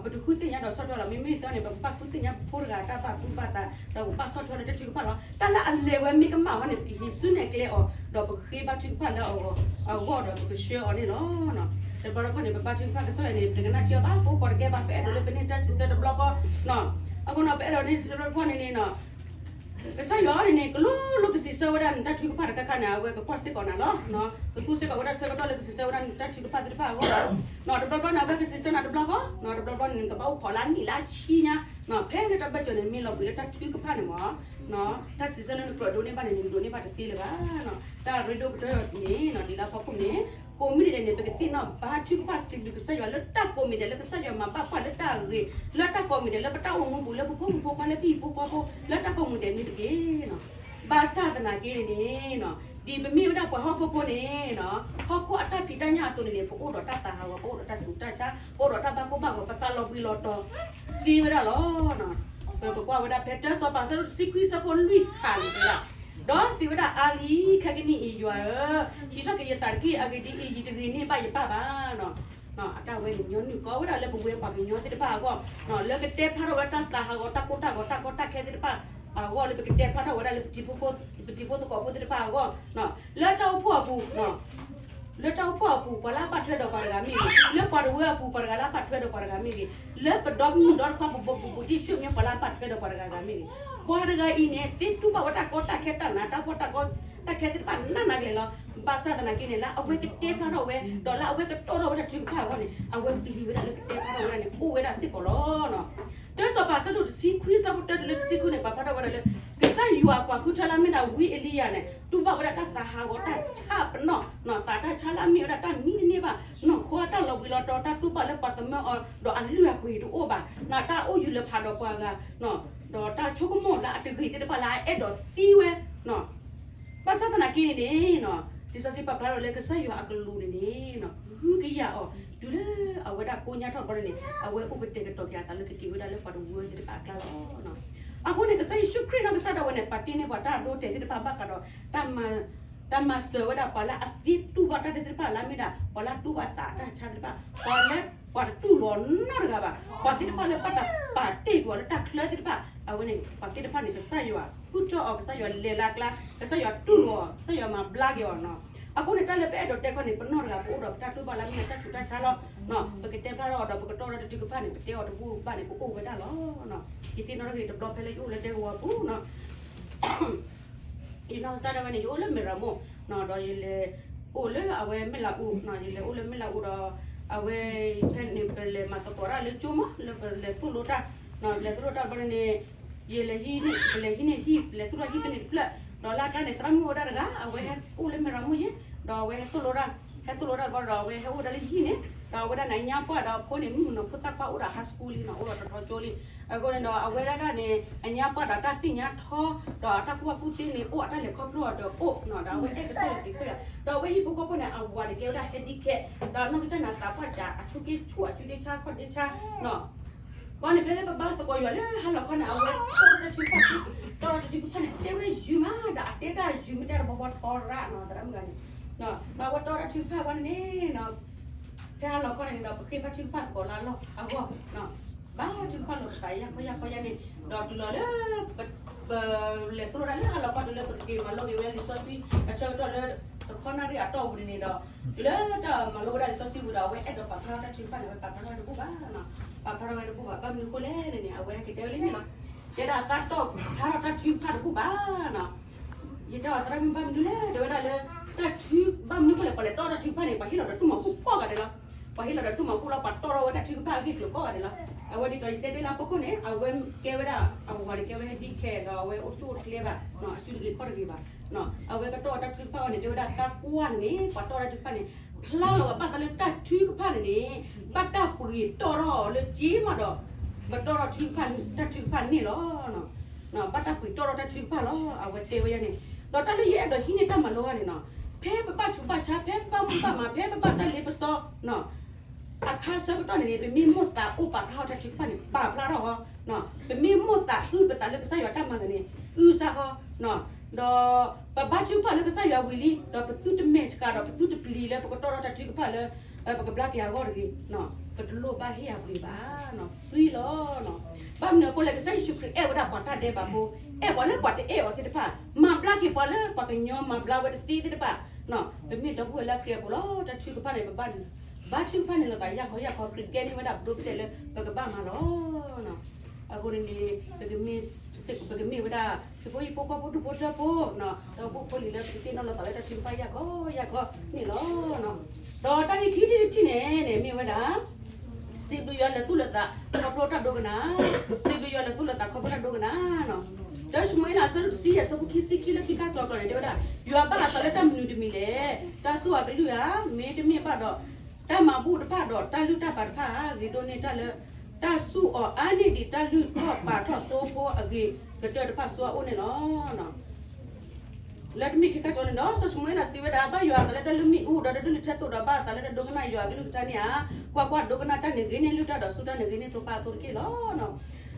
ပတဃုသ့ၣ်ညါဒီးဆီၣ်ထွဲလီၤ. မ့မ့ၢ်သီန့ၣ် ပကဘၣ်ဃုသ့ၣ်ညါပဖိတဂၤတၢ်ဘၣ်သူၣ်ဘၣ်သး, ဒီးပဘၣ်ဆီၣ်ထွဲလၢတၢ်ထုကဖၣ်လီၤ. တၢ်လၢအလဲၤဝဲမ့ၢ်ကမၣ်ဝဲန့ၣ် ပဟံးစုနဲၣ်ကျဲအီၤ, ဒီးပကဃ့ဘါထုကဖၣ်လၢအဂီၢ်ဒီးပကဆှၢအီၤန့ၣ်လီၤ. တဘျီတခီၣ်န့ၣ် ပဘါထုကဖၣ်ကစၢ်ယွၤန့ၣ် ပတကနၣ်ထံအီၤဘၣ်, ပအိၣ်ခိးတကဲဘၣ်, ပအဲၣ်ဒိးလၢပန့ၢ်တၢ်စံးဆၢတဘျီဃီ, အဃိနီၤ ပအဲၣ်ဒိးန့ၢ်တၢ်စံးဆၢတဘျီဃီန့ၣ်န့ၣ် ကစၢ်ယွၤန့ၣ်န့ၣ် ကလိလိကစံးဆၢဝဲဒၣ်နတၢ်ထုကဖၣ်တခါခါန့ၣ် အဝဲကကွၢ်စ့ၢ်ကီးနၤလီၤ. ကသူစ့ၢ်ကီးဝဲဒၣ်ဆၢကတီၢ်လၢကစံးဆၢဝဲဒၣ်နတၢ်ထုကဖၣ်သ့ၣ်တဖၣ်အဂီၢ်လီၤ. တဘျီဘျီန့ၣ် အဝဲကစံးဆၢနၤတဘျီဃီ, တဘျီဘျီန့ၣ် နကဘၣ်အိၣ်ခိးလၢအနံၣ်လၢအဆံညါ, ဖဲလၢတၢ်ဘၢၣ်စၢၤန့ၣ် မ့ၢ်လီၤဘှံးလၢတၢ်ထုကဖၣ်န့ၣ်မး, တၢ်စံးဆၢလၢနကြၢးဒိးန့ၢ်ဘၣ်န့ၣ် နဒိးန့ၢ်ဘၣ်တသ့လၢၤဘၣ်. တၢ်ရ့ဒိၣ်ကတၢၢ်န့ၣ် ဒ်လၢဖီခိၣ်န့ၣ် ကိးမံၤဒဲးန့ၣ် ပကသ့ၣ်နီၣ်ဘါထုကဖၣ်စံးဘျုးကစၢ်ယွၤလၢတၢ်ကိးမံၤဒဲး လၢကစၢ်ယွၤမၤဘၣ်ပှၤလၢတၢ်အဂ့ၤ လၢတၢ်ကိးမံၤဒဲး လၢပတၢ်အိၣ်မူပူၤ လၢပဖိမုၣ်ဖိခွါ လၢပဟံၣ်ဖိဃီဖိ လၢတၢ်ကိးမံၤဒဲးန့ၣ်တက့ၢ်. ဘၣ်ဆၣ်သနာ်က့န့ၣ်န့ၣ် ဒ်ပမ့ၢ်ဝဲဒၣ်ပှၤဟီၣ်ခိၣ်ဖိန့ၣ် ဟီၣ်ခိၣ်အတၢ်ဖံးတၢ်ညၣ်အသိးန့ၣ်န့ၣ် ပအိၣ်ဒီးတၢ်သးဟးဂီၤ ပအိၣ်ဒီးတၢ်ဆူးတၢ်ဆါ ပအိၣ်ဒီးတၢ်ဘၣ်ကိၢ်ဘၣ်ဂီၤ ပသးလီၤဘှံးလီၤတီၤသ့ဝဲဒၣ်လီၤ. ပကွၢ်ဝဲဒၣ်ဖဲတၢစီၤပၤအဆၢဒိၣ်တဆံခွံအဆၢဖိလွံၢ်ခါန့ၣ်တဲဒၣ်, ဒီးစံးဝဲဒၣ်အါလံ, ခဲကနံၣ်အံၤယွၤဧၢ, ဟံးထီၣ်က့ၤယသးတက့ၢ်. အဂ့ၢ်ဒ်အံၤ, ယတဂ့ၤန့ၢ်ဘၣ်ယပၢ်ဘၣ်. အတၢ်ဝဲန့ၣ်ညီနုၢ်ကီဝဲဒၣ်လၢပဝဲပှၤကညီသ့ၣ်တဖၣ်အဂီၢ်, လၢကတဲဖျါထီၣ်ဝဲတၢ်သးဟးဂီၤ တၢ်ကိၢ်တၢ်ဂီၤ တၢ်ကီတၢ်ခဲသ့ၣ်တဖၣ်အဂီၢ် လၢပကတဲဖျါထီၣ်ဝဲဒၣ်လၢ ပတံၤဖိသကိးဖိသ့ၣ်တဖၣ်အဂီၢ်, လၢတၢ်အိၣ်ဖှိၣ်အပူၤ လၢတၢ်အိၣ်ဖှိၣ်အပူၤ ပှၤလၢအဘၣ်ထွဲဒီးပှၤတဂၤမ့ၢ်ဂ့ၤ, လၢပှၤတဝၢအပူၤ ပှၤတဂၤလၢအဘၣ်ထွဲဒီးပှၤတဂၤမ့ၢ်ဂ့ၤ, လၢပဒီမုၢ်ဒီတခွါ ပဘူးဘူးဒံၣ်ဆူၣ်မ့ၢ်ပှၤလၢအဘၣ်ထွဲဒီးပှၤတဂၤဂၤမ့ၢ်ဂ့ၤ, ပှၤတဂၤအံၤန့ၣ် သ့တူၢ်ဘၣ်ဝဲတၢ်ကီတၢ်ခဲ တၢ်နးတၢ်ဖှီၣ် တၢ်ကီတၢ်ခဲသ့ၣ်တဖၣ်နးနးကလဲာ်လီၤ. ဘၣ်ဆၣ်သနာ်က့န့ၣ် လၢအဝဲကတဲဖျါထီၣ်ဝဲ ဒီးလၢအဝဲကတီၢ်ထီၣ်ဝဲဒၣ်ထုကဖၣ်အဂီၢ်န့ၣ် အဝဲပျံၤဝဲဒၣ်လၢကတဲဖျါထီၣ်ဝဲဒၣ်န့ၣ် အိၣ်ဝဲဒၣ်စ့ၢ်ကီးလီၤ. တၢစီၤပၤအဆၢဒိၣ်တဆံခွံအဆၢဖိတၢတုၤလၢတဆံဃုန့ၣ် ပာ်ဖျါထီၣ်ဝဲဒၣ်လၢ ကစၢ်ယွၤပှၤဃုထၢလၢအမ့ၢ်ဒၣ်ဝံအ့လံယၤန့ၣ် တူၢ်ဘၣ်ဝဲဒၣ်တၢ်သးဟးဂီၤ တၢ်ဆါပနီၣ်, သးတၢ်ဆါလၢအမ့ၢ်ဝဲဒၣ်တၢ်မံတန့ၢ်ဘၣ်, နီၢ်ခိတၢ်လီၤဘှံးလီၤတီၤ တၢ်တူၢ်ဘၣ်လၢပှၤသမၢအီၤ ဒီးအလုၢ်အပှ့ၤတအိၣ်ဘၣ်, တၢ်အိၣ်ယူၤလၢၤဖးဒီးပှၤဂၤ, ဒီးတၢ်ဆိကမိၣ်လၢအတဂ့ၤသ့ၣ်တဖၣ်လၢအအဲၣ်ဒိးသံဝဲ ဘၣ်ဆၣ်သနာ်က့န့ၣ်န့ၣ် လံာ်စီဆှံပာ်ဖျါထီၣ်လၢကစၢ်ယွၤအကလူးန့ၣ်န့ၣ် ဂုၤကယၤအီၤ တုၤလၢအဝဲဒၣ်ကိညါထီၣ်တဘျီန့ၣ် အဝဲအိၣ်ကတဲာ်ကတီၤက့ၤအသးလၢကက့ၤဝဲဒၣ်လၢပှၤတဝၢသ့ၣ်တဖၣ်အကျါလီၤ. အဃိန့ၣ် ကစၢ်ယ့ၣ်ၡူးခရံာ်နီၢ်ကစၢ်ဒၣ်ဝဲန့ၣ် ပာ်တ့ၢ်န့ၢ်ပှၤတၢ်ဒိတဲာ်သ့ၣ်တဖၣ်ဘၣ်ဃးဒီး တၢ်မၤစၢၤဝဲဒၣ်ပှၤလၢအသ့တူၢ်ဘၣ်တၢ်သ့ၣ်တဖၣ်လၢအမ့ၢ်ဒၣ် ပှၤလၢအတူၢ်ဘၣ်သးတၢ်ဆါသ့ၣ်တဖၣ် ပှၤလၢ ပှၤတတူၢ်လိာ်နီတဂၤဘၣ်. ပှၤသ့ၣ်တဖၣ်လၢဘၣ်တၢ်ပာ်တ့ၢ်ကွံာ်အီၤလၢတၢ်ချၢသ့ၣ်တဖၣ် အဝဲန့ၣ် ပှၤသ့ၣ်တဖၣ်န့ၣ် ကစၢ်ယွၤဃုထၢအီၤ, ကစၢ်ယွၤလဲၤလၢအကျါ, ကစၢ်ယွၤတူၢ်လိာ်အီၤ, ကစၢ်ယွၤမၤဘျါက့ၤအီၤနီၤ. အဃိန့ၣ် တၢ်လၢပအဲၣ်ဒိးတဲခီန့ၣ် ပနီၢ်တဂၤ ပအိၣ်ဒီးပတၢ်တူၢ်ဘၣ်လၢမ့ၢ်တၢ်ဆူးတၢ်ဆါလီၤ. ပကတဲဖျါထီၣ်အီၤဒီး ပကတီၢ်ထီၣ်တၢ်ထုကဖၣ်န့ၣ် ပတဲအီၤတဘူၣ်ဘၣ်န့ၣ် ပအိၣ်ဝဲဒၣ်လီၤ. ယသ့ၣ်နီၣ်ထီၣ်က့ၤတဘျီဖဲလၢယအိၣ်လၢဒဲကဝီၤပူၤနီၤ ယနီၢ်ကစၢ်ဒၣ်ဝဲန့ၣ် ယအိၣ်လၢမဲၢ်ရမူၣ်နီၤ, ဒီးယလဲၤအိၣ်လၢအဝဲမဲၢ်လးအူနီၤ, ယလဲၤအိၣ်လၢမဲၢ်လးအူဒီး အဝဲဖဲန့ၣ် ပလဲၤမၤသကိးတၢ်လၢကၠိမး လၢပလဲၤသိၣ်လိတၢ်, ပလဲၤသိၣ်လိတၢ်ဘျီန့ၣ် ယလဲၤဟံးန့ၢ် ပလဲၤဟံးန့ၢ်ဟံၣ် ပလဲၤသူၣ်ထီၣ်ဟံၣ်ဖဲန့ၣ်တဖျၢၣ်, ဒီးလၢအကျါန့ၣ် သရၣ်မုၣ်အိၣ်ဝဲဒၣ်တဂၤ အဝဲဟဲအိၣ်လၢမဲၢ်ရမူၣ်ယဲ, ဒီးအဝဲဟဲသိၣ်လိတၢ်, ဟဲသိၣ်လိတၢ်ဘျီဒီး အဝဲဟဲအိၣ်ဝဲဒၣ်လၢဟံၣ်န့ၣ်, ဒီးအဝဲဒၣ်န့ၣ် အညါပှၢ်ဒီးအဖိန့ၣ် မုၣ်ကနီၤဖိသၣ်ခွါအိၣ်ဒီး high school လံနီၤ, အိၣ်ဒီးတထီကၠိလံ. အဃိန့ၣ်ဒီးအဝဲဒၣ်န့ၣ် အညါပှၢ်ဒီးတၢ်သ့ၣ်ညါထီ, ဒီးအတၢ်ကူၣ်ဘၣ်ကူၣ်သ့န့ၣ် အိၣ်အတၢ်လဲၤခီဖျိအီၤဒီးအိၣ်နီၤ, ဒီးအဝဲအဲၣ်ကစၢ်ယွၤတက့ၢ်စၢ်ယွၤ, ဒီးအဝဲဟံၣ်ဖိဃီဖိန့ၣ် အဝၤန့ၣ်ကဲဝဲဒၣ် handicap, ဒီးနီၢ်ကစၢ်န့ၣ် အသးပှၢ်စး အဆိက့ဆူၣ် အစုဒ့ဆါခီၣ်ဒ့ဆါနီၤ. ဘၣ်န့ၣ် ဖဲလၢပဘါသကိးယွၤလၢဟါလီၤခီန့ၣ် အဝဲတီၢ်တၢ်ထုကဖၣ်, တီၢ်တၢ်ထုကဖၣ်န့ၣ် တဲဝဲယုၢ်မး ဒီးအတဲတၢ်ယုၢ်မ့ၢ်တဲတဘီဘီထီရၣ်နီၤ သရၣ်မုၣ်ဂၤန့ၣ်, ဒီးအဝဲတီၢ်တၢ်ထုကဖၣ်ဝဲန့ၣ်နီၤ, ဖဲဟါလီၤခီန့ၣ်ဒီး ပဃ့ဘါထုကဖၣ်သကိးလၢအလီၢ်အဂီၢ်, ဘါထုကဖၣ်လီၤပသးယၢ်ခီယၢ်ခီယၢ်န့ၣ်, ဒီးတုၤလီၤလၢ ပလဲၤသိၣ်လိတၢ်လၢဟါလီၤခီတုၤလၢပကက့ၤမၤလိက့ၤဝဲလံာ်စီဆှံ အဆၢကတီၢ်လၢ တခီနၣ်ရံၣ်အတီၢ်ပူၤန့ၣ်ဒီး, တုၤလၢတၢ်မၤလိဝဲဒၣ်လံာ်စီဆှံပူၤဒီး အဝဲအဲၣ်ဒိးပာ်ဖျါထီၣ်တၢ်ထုကဖၣ်န့ၣ် အဝဲပာ်ဖျါထီၣ်တဘူၣ်ဘၣ်နီၤ, ပာ်ဖျါထီၣ်ဝဲတဘူၣ်ဘၣ်. ဘၣ်မနုၤအဃိလဲၣ်န့ၣ်န့ၣ် အဝဲဟဲက့ၤတဲဝဲလံန့ၣ်လီၤ, တဲဒၣ်အသးတီၢ်ဖျါထီၣ်တၢ်ထုကဖၣ်တဘူၣ်ဘၣ်နီၤ. ယတဲအီၤသရၣ်မုၣ် ဘၣ်မနုၤလဲၣ် တဲဝဲဒၣ်လၢ တၢ်ထု ဘၣ်မနုၤအဃိလဲၣ် ပှၤလဲၤတီၢ်တၢ်ထုကဖၣ်န့ၣ် ပှၤဟ့ၣ်လီၤဒီးတူၢ်မၤဘူၣ်ကိးဂၤဒဲးလီၤ. ပှၤဟ့ၣ်လီၤဒီးတူၢ်မၤဘူၣ်လီၤ ပှၤတီၢ်ထီၣ်ဝဲတၢ်ထုကဖၣ်အဂ့ၢ်ကျိၤကိးဂၤဒဲးလီၤ. အဝဲဒ်သိးယတဲဒၣ်လၢအဖီခိၣ်န့ၣ် အဝဲကဲဝဲဒၣ် အဝၤန့ၣ်ကဲဝဲ handicap ဒီးအဝဲအိၣ်ဆူၣ်အိၣ်ချ့ဘၣ်, အစုတဂ့ၤခီၣ်တဂ့ၤဘၣ်. အဝဲကတီၢ်တၢ်ထုကဖၣ်အီၤန့ၣ် တဲဝဲဒၣ်သးကွၢ်န့ၣ် ပှၤတီၢ်တၢ်ထုကဖၣ်န့ၣ် ဖျါလီၤဝဲဘၣ်သးလၢတၢ်ထုကဖၣ်န့ၣ်န့ၣ် ဘၣ်တၢ်ပှ့ၤတီၢ်ထီၣ်အီၤလၢက့မးဒီး ပတီၢ်ထီၣ်ထုကဖၣ် တၢ်ထုကဖၣ်န့ၣ်လီၤ. ဘၣ်တၢ်ပှ့ၤတီၢ်ထီၣ်တၢ်ထုကဖၣ်လီၤ အဝဲတဲဝဲယဲန့ၣ်. ဒီးတၢ်လၢယအဲၣ်ဒိးဟံးန့ၢ်တၢ်မၤလိဘၣ်န့ၣ်နီၤ, ဖဲပဘၣ်ဆူးဘၣ်ဆါ ဖဲပဘၣ်မူဘၣ်မၤ ဖဲပဘၣ်တၢ်လ့ပစီ အခါဆၢကတီၢ်န့ၣ်န့ၣ် ပမ့ၢ်မိၣ်သးအိၣ်ပာ်ဖျါထီၣ်တၢ်ထုကဖၣ်န့ၣ် ပာ်ဖျါထီၣ်အီၤ, ပမ့ၢ်မိၣ်သးအုၣ်ပသးလၢကစၢ်ယွၤတၢ်မၤဂ့ၤန့ၣ် အုၣ်စၢ်ဃီ, ဒီးပဘါထုကဖၣ်လၢကစၢ်ယွၤဝံၤလံ ဒီးပသုတမဲာ်ဆှးဒီးပသုတပျံၤလၢပကတီၢ်ထီၣ်တၢ်ထုကဖၣ်လၢ ပကဘျါက့ၤအဂီၢ်တဂ့ၤ, ပတလိၣ်ဘၣ်ဟ့ၣ်အပှ့ၤဘၣ်, သွံလီၤ. ဘၣ်မနုၤအဃိလဲၣ် ကစၢ်ယ့ၣ်ၡူးခရံာ်အဲၣ်ဝဲဒၣ်ပှၤတၢ်ဒဲးဘးဖိ, အဲၣ်ပှၤလၢပှၤတအဲၣ်အီၤသ့ၣ်တဖၣ်, မၤဘျါက့ၤပှၤလၢပှၤကညီမၤဘျါဝဲတသ့သ့ၣ်တဖၣ်, ပမ့ၢ်ဒီပုၢ်ဝဲၢ်လၢခရံာ်အပူၤလီၤ တၢ်ထုကဖၣ်န့ၣ် ပဘၣ် ဘါထုကဖၣ်န့ၣ်လီၤသးယၢ်ခီယၢ်ခီ ခရံာ်ကဲန့ၢ်ဝဲဒၣ်ပဒိၣ်ဖျဲၣ်လၢပကဘၣ်မၤလီၤ. အဃိန့ၣ်န့ၣ် ပကမ့ၢ်ဝဲဒၣ် ဟံၣ်ဖိဃီဖိဒူၣ်ဖိထၢဖိ, ဒီးဖိလံၤလၢပကသ့ၣ်နီၣ်လီၤသးလၢတၢ်ထုကဖၣ်ယၢ်ခီယၢ်ခီန့ၣ်လီၤ. ဒီးတၢ်ဂ့ၢ်ခံထံၣ်တထံၣ်န့ၣ်န့ၣ် မ့ၢ်ဝဲဒၣ် စံးဘျုးယွၤလဲၤသူၣ်လၢသးခီဖျိတၢ်ဒိကနၣ်, စံးဘျုးယွၤလဲၤသူၣ်လၢသးခီဖျိတၢ်ဒိကနၣ်နီၤ. တၢၡမူၤအ့လး အဆၢဒိၣ်တဆံယဲၢ် အဆၢဖိခံဆံခံ လၢခံခါစီၤကီးန့ၣ် တဲဝဲဒၣ် ယွၤဘၣ်အသးလၢတၢ်မနုၤတမံၤလဲၣ်. တၢ်စူၢ်အကလုၢ်ဧါ, မ့တမ့ၢ်ဘၣ်ဒီး တၢ်မၤဘူၣ်တဖၣ်ဒီးတၢ်လုၢ်တၢ်ပာ်တဖၣ်ဧါ, ဂ့ၤဒိၣ်န့ၢ်တၢ်လၢ တၢ်စူၢ်အီၤအါန့ၢ်ဒံး တၢ်လုၢ်ထီၣ်ပာ်ထီၣ်သိဖိအဂ့ၤကတၢၢ်တဖၣ်ဆူအအိၣ်န့ၣ်လီၤ. လၢတမ့ၢ်ခံခါကီန့ၣ်ဒီး စီၤၡမူၤအ့လးစံးဝဲဒၣ် ဘၣ်ယွၤအသးလၢတၢ်လုၢ်မ့ၣ်အူ ဒီးတၢ်လုၢ်လၢ်ထဲသိးဒီး ဘၣ်အသးလၢတၢ်ဒိကနၣ်ယွၤအကလုၢ်ကထါန့ၣ်ဧါ. ကွၢ်ကွၢ်, ဒိကနၣ်တၢ်န့ၣ်ဂ့ၤန့ၢ်လုၢ်တၢ်ဒီးစူၢ်တၢ်န့ၣ်ဂ့ၤန့ၢ်သိပၢ်အသိတက့ၢ်လီၤ.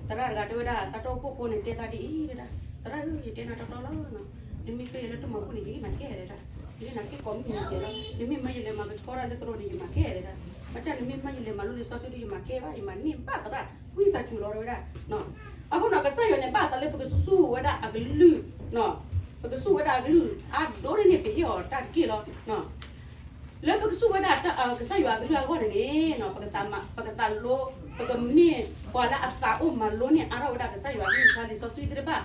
သရၣ်တဂၤတဲဝဲဒၣ် သးတအိၣ်ဖှိၣ်ဖိန့ၣ်တဲသးဒ်အံၤဒၣ်, သရၣ်ဧၢ, ယတဲနၤတီတီလီၤ. နမ့ၢ်ဃ့ယၤလၢတၢ်မၤဘူၣ်န့ၣ် ယမၤကဲဒၣ်, ယနက့ကိးမုၢ်နံၤကဲလီၤ. နမ့ၢ်မၢယလဲၤမၤကဆှီတၢ်လၢသရိာ်န့ၣ် ယမၤကဲဒၣ်. ဘၣ်ဆၣ်နမ့ၢ်မၢယလဲၤမၤလိလံာ်စီဆှံဒီး ယမၤကဲဘၣ်, ယမၤန့ၢ်ဘၣ်သရၣ် ဝံသးစူၤလီၤ တဲဝဲဒၣ်. အဃိန့ၣ် ကစၢ်ယွၤန့ၣ် ဘၣ်အသးလၢပကစူၢ်ဝဲဒၣ်အကလုၢ်, ပကစူၢ်ဝဲဒၣ်အကလုၢ် အါဒိၣ်န့ၢ်န့ၣ် ပဟ့ၣ်အီၤတၢ်တက့ၢ်လီၤ. လၢပကစူၢ်ဝဲဒၣ်ကစၢ်ယွၤအကလုၢ်အဂီၢ်န့ၣ်န့ၣ် ပကသးလိ, ပကမ့ၢ်ပှၤလၢအသးအိၣ်မၤလိန့ၢ်အါထီၣ်ဝဲဒၣ်ကစၢ်ယွၤအကလုၢ်ကထါလံာ်စီဆှံသ့ၣ်တဖၣ်,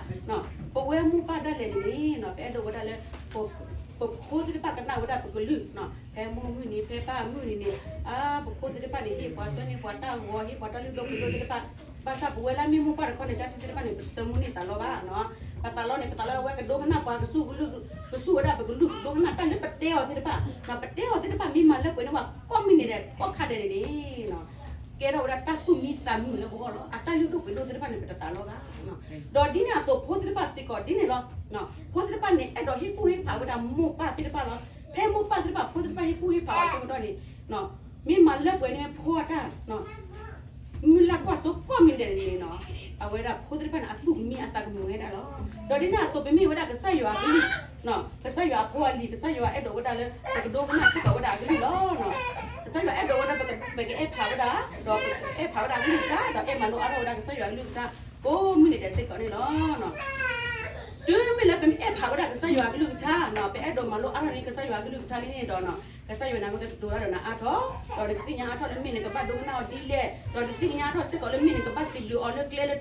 ပဝဲမိၢ်ပၢ်ဒၣ်လဲာ်န့ၣ်န့ၣ် ပအဲၣ်ဒိးဝဲဒၣ်လၢ ပဖိသ့ၣ်တဖၣ်ကနၣ်ဝဲဒၣ်ပကလုၢ်, ဖဲမိၢ်မုၢ်နံၤ ဖဲပၢ်မုၢ်နံၤန့ၣ်, ပဖိသ့ၣ်တဖၣ်န့ၣ် ဟ့ၣ်ပှၤဆှၢန့ၢ်ပှၤတၢ်ဂီၤ ဟ့ၣ်ပှၤတၢ်လုၢ်ဒိၣ်ပှ့ၤဒိၣ်သ့ၣ်တဖၣ်, ဘၣ်ဆၣ်ပဝဲလၢမ့ၢ်မိၢ်ပၢ်တခီန့ၣ် တၢ်သ့ၣ်တဖၣ်န့ၣ် ပတဆၢမုၢ်န့ၢ်သးလီဘၣ်. ပသးလီန့ၣ် ပသးလီဝဲကဒိကနၣ်ပှၤကစူၢ်ကလုၢ်, ကစူၢ်ဝဲဒၣ်ပကလုၢ် ကဒိကနၣ်တၢ်လၢပတဲအီၤသ့ၣ်တဖၣ်, ပတဲအီၤသ့ၣ်တဖၣ် မ့ၢ်မၤလၢပှဲၤန့ၢ်ပှၤကိးမုၢ်နံၤဒဲး ကိးခါဒဲးန့ၣ်န့ၣ် ကဲထီၣ်ဝဲဒၣ်တၢ်သူၣ်မံသးမုာ်လၢပဂီၢ်လီၤ. အတၢ်လုၢ်ဒိၣ်ပှ့ၤဒိၣ်သ့ၣ်တဖၣ်န့ၣ် ပတသးလီဘၣ်. ဒီးဒ်န့ၣ်အသိးဖိသ့ၣ်တဖၣ်စ့ၢ်ကီးဒ်န့ၣ်လီၤ. ဖိသ့ၣ်တဖၣ်န့ၣ် အဲၣ်ဒိးဟ့ၣ်ကူၣ်ဟ့ၣ်ဖးဝဲဒၣ်မိၢ်ပၢ်သ့ၣ်တဖၣ်လီၤ. ဖဲမိၢ်ပၢ်သ့ၣ်တဖၣ် ဖိသ့ၣ်တဖၣ်ဟ့ၣ်ကူၣ်ဟ့ၣ်ဖးအီၤအဆၢကတီၢ်န့ၣ် မ့ၢ်မၤလၢပှဲၤန့ၢ်ဖိအတၢ် မုၢ်လၢ်ကွၢ်စိကိးမုၢ်နံၤဒဲးန့ၣ်န့ၣ်, အဝဲဒၣ်ဖိသ့ၣ်တဖၣ်န့ၣ် အသူၣ်ကမံအသးကမုာ်ဝဲဒၣ်လီၤ. ဒီးဒ်န့ၣ်အသိးပမ့ၢ်ဝဲဒၣ်ကစၢ်ယွၤအကလုၢ်, ကစၢ်ယွၤအဖိအလံၤ ကစၢ်ယွၤအဲၣ်ဒိးဝဲဒၣ်လၢ ပကဒိကနၣ်စ့ၢ်ကီးဝဲဒၣ်အကလုၢ်လီၤ. ကစၢ်ယွၤအဲၣ်ဒိးဝဲဒၣ်ပကအဲၣ်ဖးဝဲဒၣ်, ဒီးအဲၣ်ဖးဝဲဒၣ်အကလုၢ်ကထါ, ဒီးအဲၣ်မၤလိအါထီၣ်ဝဲဒၣ်ကစၢ်ယွၤအကလုၢ်ကထါ ကိးမုၢ်နံၤဒဲးစ့ၢ်ကီးန့ၣ်လီၤ. တုၤမ့ၢ်လၢပမ့ၢ်အဲၣ်ဖးဝဲဒၣ်ကစၢ်ယွၤအကလုၢ်ကထါ, ပအဲၣ်ဒိးမၤလိအါထီၣ်န့ၢ်ကစၢ်ယွၤအကလုၢ်ကထါလံန့ၣ်ဒီး, ကစၢ်ယွၤန့ၣ် အဝဲကဒိးတၢ်ဒီးနၤအါထီၣ်, ဒီးနကသ့ၣ်ညါအါထီၣ်လၢမ့ၢ်နကဘၣ်ဒိကနၣ်အီၤဒ်လဲၣ်, ဒီးနကသ့ၣ်ညါအါထီၣ်စ့ၢ်ကီးလၢမ့ၢ်နကဘၣ်စံးဘျုးအီၤလၢကျဲလၢ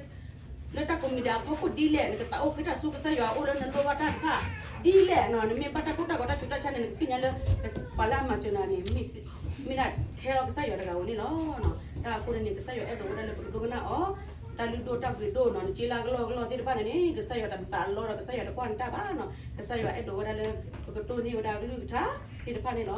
လၢတၢ်ကိးမံၤဒဲးအဖီခိၣ်ဒ်လဲၣ်, နကသးအိၣ်ဃ့တၢ်ဆူကစၢ်ယွၤအအိၣ်လၢနလိၣ်ဘၣ်တၢ်တဖၣ်ဒ်လဲၣ်, နမ့ၢ်ဘၣ်တၢ်ကိၢ်တၢ်ဂီၤတၢ်ဆူးတၢ်ဆါန့ၣ် နကသ့ၣ်ညါလၢ ပှၤလၢအမၤစၢၤနၤန့ၣ် မ့ၢ်ဒၣ်ထဲလီၤကစၢ်ယွၤတဂၤဧိၤန့ၣ်လီၤ. တၢ်အဃိန့ၣ်န့ၣ် ကစၢ်ယွၤအဲၣ်ဒိးဝဲဒၣ်လၢပကဒိကနၣ်အီၤ, တၢ်လုၢ်ဒိၣ်တၢ်ပှ့ၤဒိၣ်နီၤ, နစ့လၢကလီကလီသ့ၣ်တဖၣ်န့ၣ်န့ၣ် ကစၢ်ယွၤတသးလီဒီး ကစၢ်ယွၤတကွၢ်နတၢ်ဘၣ်နီၤ, ကစၢ်ယွၤအဲၣ်ဒိးဝဲဒၣ်လၢ ပကတိၢ်န့ၢ်ဝဲဒၣ်အကလုၢ်ကထါသ့ၣ်တဖၣ်န့ၣ်လီၤ.